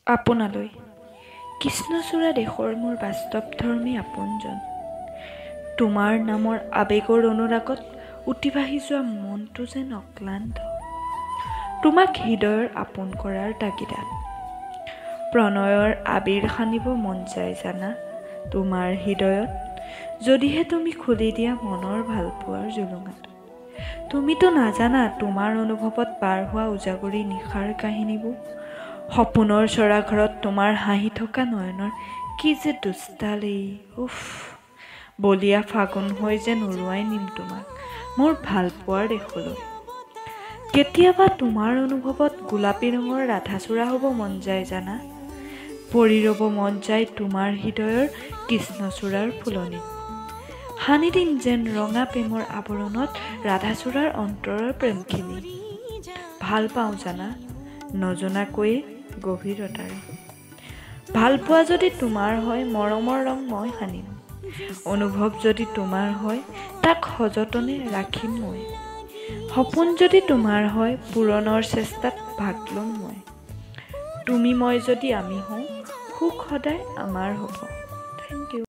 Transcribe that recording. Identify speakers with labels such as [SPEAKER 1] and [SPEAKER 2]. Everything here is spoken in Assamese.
[SPEAKER 1] আপোনালৈ কৃষ্ণচূড়া দেশৰ মোৰ বাস্তৱধৰ্মী আপোনজন, তোমাৰ নামৰ আৱেগৰ অনুৰাগত উটি ভাহি যোৱা মনটো যেন অক্লান্ত তোমাক হৃদয়ৰ আপোন কৰাৰ তাগিদাত। প্ৰণয়ৰ আবিৰ সানিব মন যায় জানা তোমাৰ হৃদয়ত, যদিহে তুমি খুলি দিয়া মনৰ ভালপোৱাৰ জুলুঙাটো। তুমিতো নাজানা তোমাৰ অনুভৱত পাৰ হোৱা উজাগৰী নিশাৰ কাহিনীবোৰ, সপোনৰ চ'ৰাঘৰত তোমাৰ হাঁহি থকা নয়নৰ কি যে দুষ্টালি। উফ, বলীয়া ফাগুন হৈ যেন উৰুৱাই নিম তোমাক মোৰ ভালপোৱাৰ দেশলৈ। কেতিয়াবা তোমাৰ অনুভৱত গোলাপী ৰঙৰ ৰাধাচূড়া হ'ব মন যায় জানা, পৰি ৰ'ব মন যায় তোমাৰ হৃদয়ৰ কৃষ্ণচূড়াৰ ফুলনিত। সানি দিম যেন ৰঙা প্ৰেমৰ আৱৰণত ৰাধাচূড়াৰ অন্তৰৰ প্ৰেমখিনি। ভাল পাওঁ জানা নজনাকৈয়ে গভীৰতাৰে। ভালপোৱা যদি তোমাৰ হয়, মৰমৰ ৰং মই সানিম। অনুভৱ যদি তোমাৰ হয়, তাক সযতনে ৰাখিম মই। সপোন যদি তোমাৰ হয়, পূৰণৰ চেষ্টাত ভাগ ল'ম মই। তুমি মই যদি আমি হওঁ, সুখ সদায় আমাৰ হ'ব। Thank you.